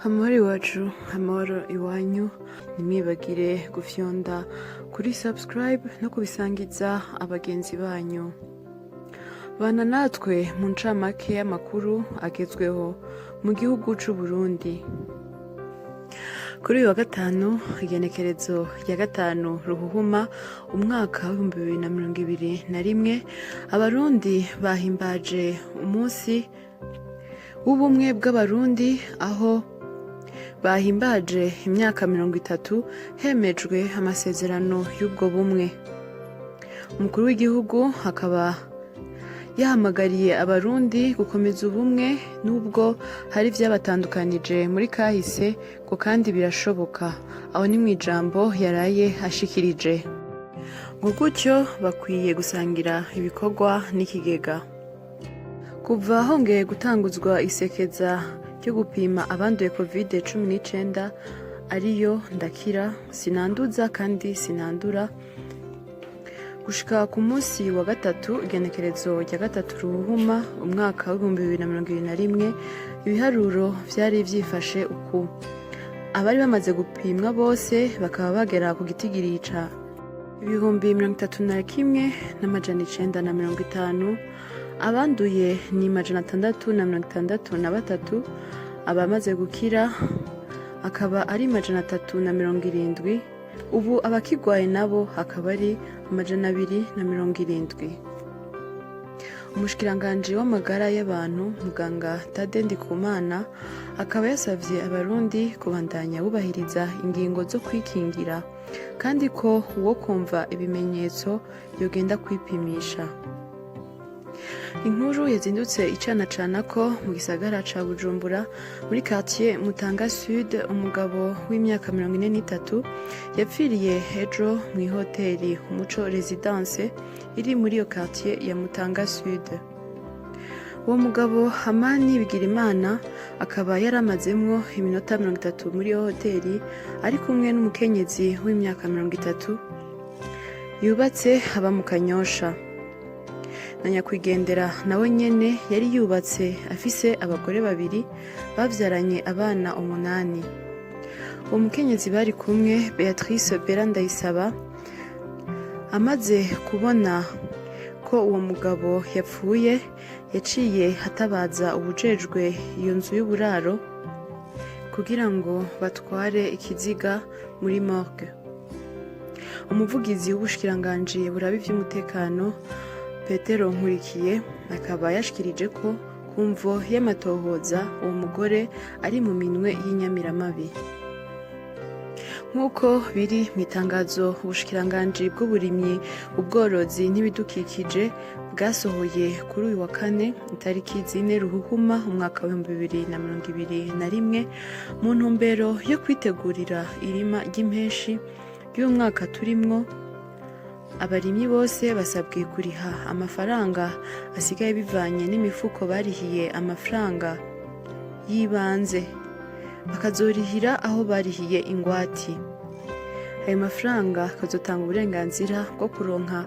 Amahoro iwacu, amahoro iwanyu. Ntimwibagire gufyonda kuri subscribe no kubisangiza abagenzi banyu. Bana natwe mu ncamake y'amakuru agezweho mu gihugu c'u Burundi. Kuri uyu wa gatanu, igenekerezo rya 5 Ruhuhuma, umwaka w'2021, Abarundi bahimbaje umunsi w'ubumwe bw'Abarundi, aho bahimbaje imyaka 30 hemejwe amasezerano y'ubwo bumwe. Umukuru w'igihugu akaba yahamagariye Abarundi gukomeza ubumwe n'ubwo hari ivyabatandukanije muri kahise, ngo kandi birashoboka. Aho ni mw'ijambo yaraye ashikirije, ngo gutyo bakwiye gusangira ibikorwa n'ikigega. Kuva hongeye gutanguzwa isekeza ryo gupima abanduye COVID-19, ariyo "Ndakira, sinanduza kandi sinandura", gushika ku munsi wa gatatu, igenekerezo rya 3 Ruhuhuma, umwaka w'2021, ibiharuro vyari vyifashe uku: abari bamaze gupimwa bose bakaba bagera ku gitigiri ca 31,950, abanduye ni 663, abamaze gukira akaba ari 370, ubu abakigwaye nabo akaba ari 270. Umushikiranganji w'amagara y'abantu, muganga Tade Ndikumana, akaba yasavye Abarundi kubandanya bubahiriza ingingo zo kwikingira, kandi ko uwo kumva ibimenyetso yogenda kwipimisha. Inkuru yazindutse icanacana ko mu gisagara ca Bujumbura, muri quartier Mutanga Sud, umugabo w'imyaka 43 yapfiriye ejo mw'ihoteli Umuco Residence iri muri iyo quartier ya Mutanga Sud. Uwo mugabo Hamani Bigirimana akaba yaramazemwo iminota 30 muri iyo hoteli, ari kumwe n'umukenyezi w'imyaka 30 yubatse, aba mu Kanyosha, na nyakwigendera nawe nyene yari yubatse, afise abagore babiri bavyaranye abana umunani. Uwo mukenyezi bari kumwe, Beatrice Bera Ndayisaba, amaze kubona ko uwo mugabo yapfuye, yaciye atabaza uwujejwe iyo nzu y'uburaro kugira ngo batware ikiziga muri morgue. Umuvugizi w'ubushikiranganji buraba ivy'umutekano, Petero Nkurikiye, akaba yashikirije ko ku mvo y'amatohoza uwo mugore ari mu minwe y'inyamiramabi. Nk'uko biri mw'itangazo ubushikiranganji bw'uburimyi, ubworozi n'ibidukikije bwasohoye kuri uyu wa kane, itariki 4 Ruhuhuma, umwaka w'2021, mu ntumbero yo kwitegurira irima ry'impeshi ry'umwaka turimwo, abarimyi bose basabwe kuriha amafaranga asigaye bivanye n'imifuko barihiye amafaranga y'ibanze, bakazorihira aho barihiye ingwati. Ayo mafaranga akazotanga uburenganzira bwo kuronka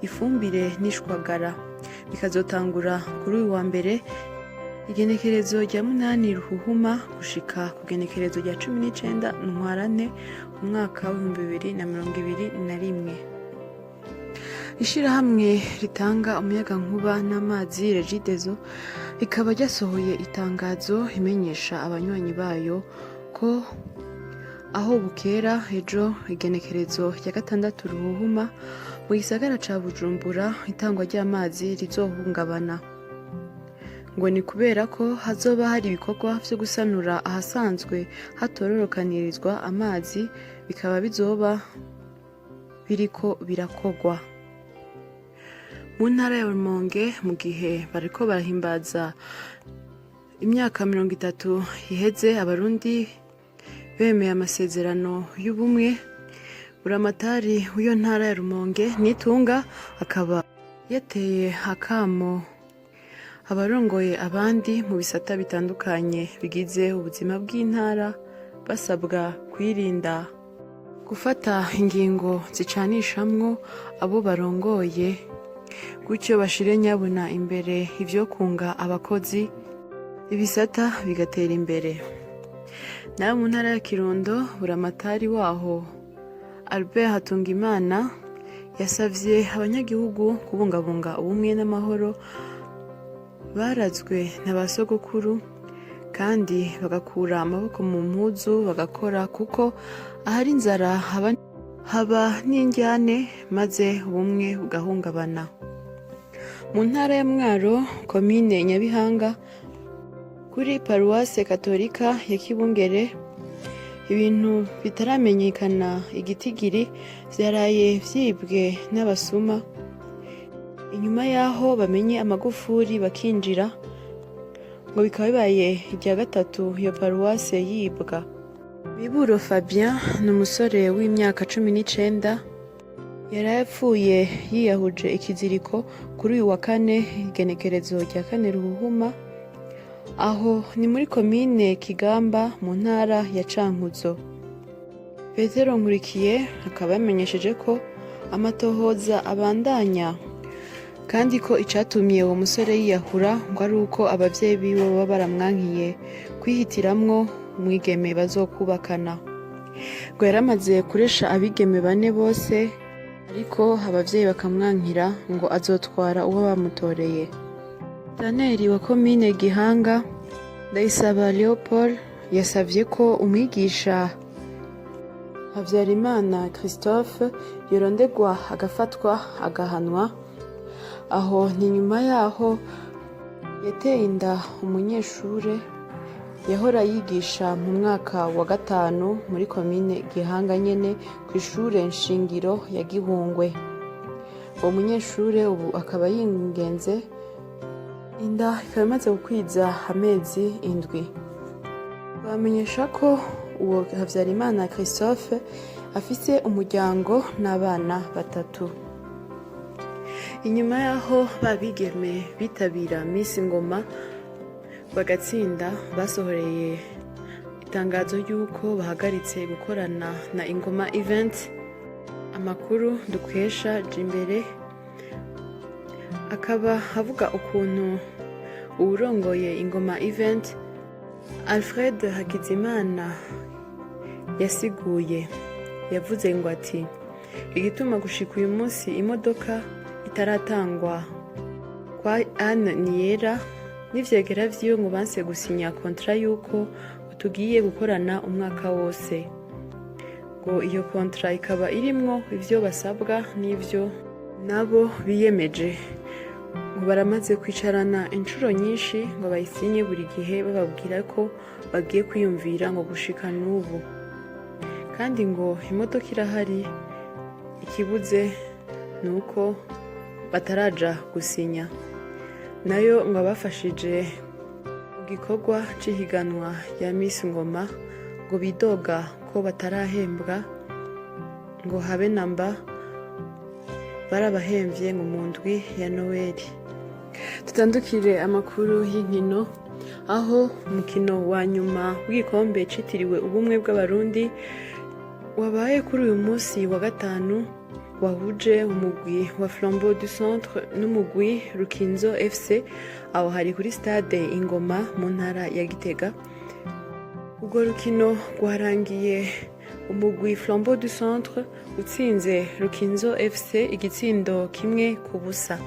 ifumbire n'ishwagara. Bikazotangura kuri uyu wa mbere, igenekerezo rya 8 Ruhuhuma, gushika ku genekerezo rya 19 Ntwarante, umwaka w'2021. Ishirahamwe ritanga umuyagankuba n'amazi, Regideso, rikaba ryasohoye itangazo imenyesha abanywanyi bayo ko aho bukera ejo, igenekerezo rya 6 Ruhuhuma, mu gisagara ca Bujumbura itangwa ry'amazi rizohungabana. Ngo ni kubera ko hazoba hari ibikorwa vyo gusanura ahasanzwe hatororokanirizwa amazi, bikaba bizoba biriko birakorwa. Mu ntara ya Rumonge, mu gihe bariko barahimbaza imyaka 30 iheze Abarundi bemeye amasezerano y'ubumwe, buramatari w'iyo ntara ya Rumonge, Nitunga, akaba yateye akamo abarongoye abandi mu bisata bitandukanye bigize ubuzima bw'intara, basabwa kwirinda gufata ingingo zicanishamwo abo barongoye, gutyo bashire nyabuna imbere ivyo kunga abakozi, ibisata bigatera imbere. Nayo mu ntara ya Kirundo, buramatari waho Albert Hatungimana yasavye abanyagihugu kubungabunga ubumwe n'amahoro barazwe na ba sogokuru, kandi bagakura amaboko mu mpuzu bagakora, kuko ahari inzara haba n'indyane, maze ubumwe bugahungabana. Mu ntara ya Mwaro, komine Nyabihanga, kuri paruwase katolika ya Kibungere, ibintu bitaramenyekana igitigiri vyaraye vyibwe n'abasuma inyuma y'aho bamenye amagufuri bakinjira. Ngo bikaba bibaye irya gatatu iyo paruwase yibwa. Miburo Fabien ni umusore w'imyaka 19 yaraye apfuye yiyahuje ikiziriko kuri uyu wa kane, igenekerezo rya 4 Ruhuhuma. Aho ni muri komine Kigamba mu ntara ya Cankuzo. Petero Nkurikiye akaba yamenyesheje ko amatohoza abandanya, kandi ko icatumye uwo musore yiyahura ngo ari uko abavyeyi biwe baba baramwankiye kwihitiramwo umwigeme bazokubakana. Ngo yaramaze kuresha abigeme bane bose, ariko abavyeyi bakamwankira ngo azotwara uwo bamutoreye. Daneri wa komine Gihanga, Ndayisaba Leopold, yasavye ko umwigisha Habyarimana Christophe yorondegwa, agafatwa, agahanwa. Aho ni nyuma yaho yateye inda umunyeshure yahora yigisha mu mwaka wa gatanu muri komine Gihanga nyene, kw'ishure nshingiro ya Gihungwe. Uwo munyeshure ubu akaba yingenze, inda ikaba imaze gukwiza amezi 7. Bamenyesha ko uwo Habyarimana Christophe afise umuryango n'abana batatu. Inyuma y'aho babigeme bitabira Miss Ngoma bagatsinda basohoreye itangazo ry'uko bahagaritse gukorana na Ingoma Event, amakuru dukesha Jimbere akaba avuga ukuntu uwurongoye Ingoma Event, Alfred Hakizimana, yasiguye. Yavuze ngo ati: "Igituma gushika uyu munsi imodoka itaratangwa kwa Anne Niyera n'ivyegera vyiwe, ngo banse gusinya contrat yuko tugiye gukorana umwaka wose." Ngo iyo contrat ikaba irimwo ivyo basabwa n'ivyo nabo biyemeje. Ngo baramaze kwicarana inshuro nyinshi ngo bayisinye, buri gihe bababwira ko bagiye kwiyumvira, ngo gushika n'ubu. Kandi ngo imodoka irahari, ikibuze ni uko bataraja gusinya. Nayo ngo abafashije mu gikorwa c'ihiganwa rya Miss Ngoma ngo bidoga ko batarahembwa, ngo habe namba, barabahemvye ngo mu ndwi ya Noweli. Tutandukire amakuru y'inkino, aho umukino wa nyuma w'igikombe citiriwe Ubumwe bw'Abarundi wabaye kuri uyu munsi wa gatanu, wahuje umugwi wa Flambeau du Centre n'umugwi Rukinzo FC. Aho hari kuri stade Ingoma mu ntara ya Gitega. Urwo rukino rwarangiye umugwi Flambeau du Centre utsinze Rukinzo FC igitsindo 1-0.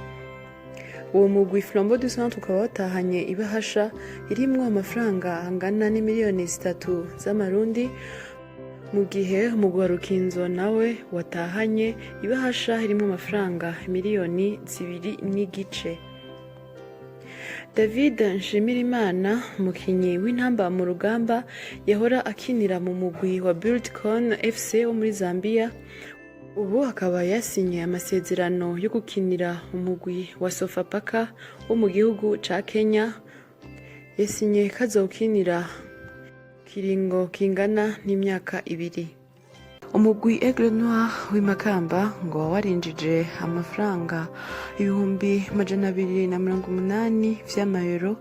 Uwo mugwi Flambeau du Centre ukaba watahanye ibahasha irimwo amafaranga angana n'imiliyoni 3 z'amarundi, mu gihe umugwi wa Rukinzo nawe watahanye ibahasha irimwo amafaranga miliyoni 2.5. David Nshimirimana, umukinyi w'Intamba mu Rugamba yahora akinira mu mugwi wa Buildcon FC wo muri Zambia, ubu akaba yasinye amasezerano yo gukinira umugwi wa Sofapaka wo mu gihugu ca Kenya. Yasinye kazowukinira kiringo kingana n'imyaka 2. Umugwi Aigle Noir w'imakamba ngo warinjije amafaranga 280,000 vy'amayero,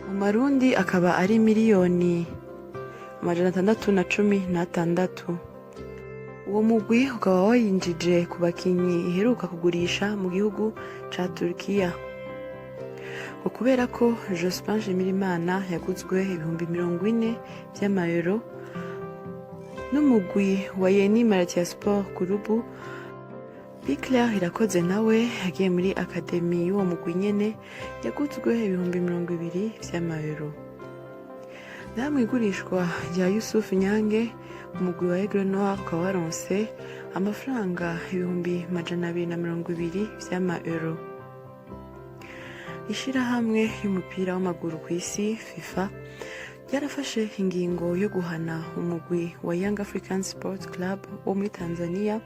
mu marundi akaba ari miliyoni 616. Uwo mugwi ukaba wayinjije ku bakinyi iheruka kugurisha mu gihugu ca Turkiya. Ngo kubera ko Jospin Nshimirimana yaguzwe 40,000 vy'amayero. N'umugwi wa Yeni Malatyaspor Kurubu. Biclair Irakoze nawe yagiye muri académie y'uwo mugwi nyene, yaguzwe 20.000 vy'amayero. Namwe igurishwa rya Yusuf Nyange, umugwi wa Aigle Noir ukaba waronse amafaranga 220.000 vy'ama-euro. Ishirahamwe y'umupira w'amaguru ku isi, FIFA, ryarafashe ingingo yo guhana umugwi wa Young African Sports Club wo muri Tanzania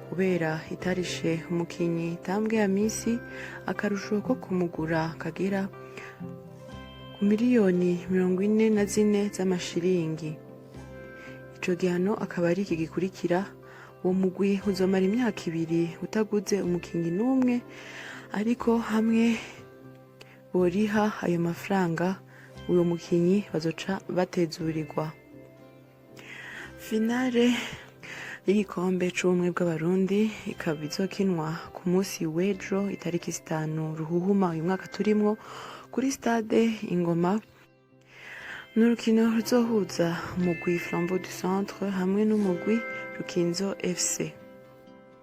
kubera itarishe umukinyi Tambwe Hamisi akarusho ko kumugura kagera ku miliyoni 44 z'amashiringi. Ico gihano akaba ari iki gikurikira: uwo mugwi uzomara imyaka 2 utaguze umukinyi n'umwe, ariko hamwe boriha ayo mafaranga uwo mukinyi bazoca batezurirwa. Finale y'igikombe c'ubumwe bw'Abarundi ikaba izokinwa ku munsi w'ejo, itariki 5 Ruhuhuma uyu mwaka turimwo, kuri stade Ingoma. Ni urukino ruzohuza umugwi Flambeau du Centre hamwe n'umugwi Rukinzo FC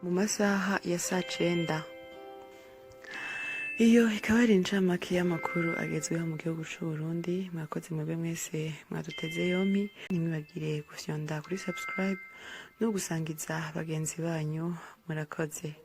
mu masaha ya saa 9. Iyo ikaba ari incamake y'amakuru agezweho mu gihugu c'Uburundi. Mwakoze mwebwe mwese mwaduteze yompi. Ntimwibagire gufyonda kuri subscribe no gusangiza bagenzi banyu. Murakoze.